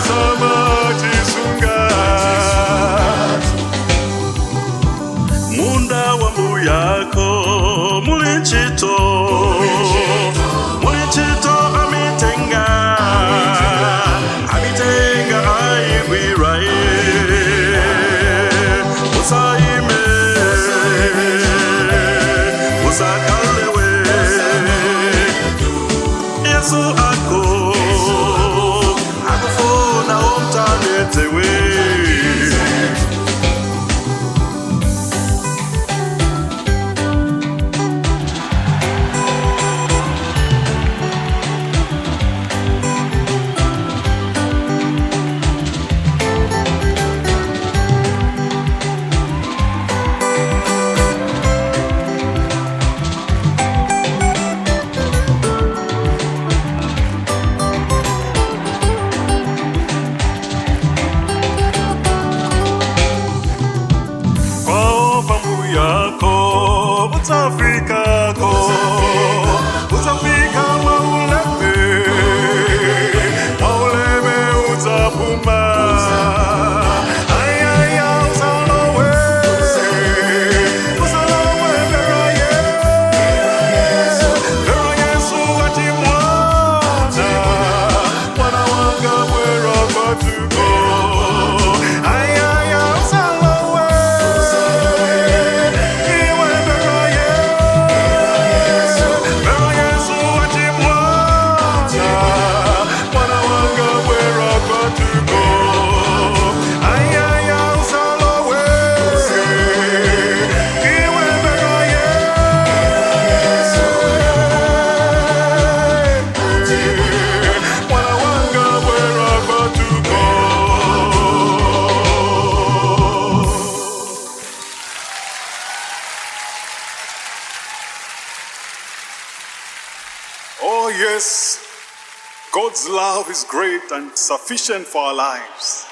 Yesu amatisunga. Munda wa mbuyako muli ntchito, muli ntchito, amitenga, amitenga ayigwira ye. Usayime, usakalewe, Yesu ako akufuna umthandize. Kwa yako utafika ko, utafika mauleme, mauleme utapuma. Ayaya, usalowe, usalowe vera Yesu, vera Yesu ati mwana, mwana wanga bwera kwatuko. Ayaya, usalowe, iwe vera Yesu, vera Yesu ati mwana, mwana wanga bwera kwatuko. Ayaya, usalowe, iwe vera Yesu, mwana wanga bwera kwatuko. Oh, yes, God's love is great and sufficient for our lives.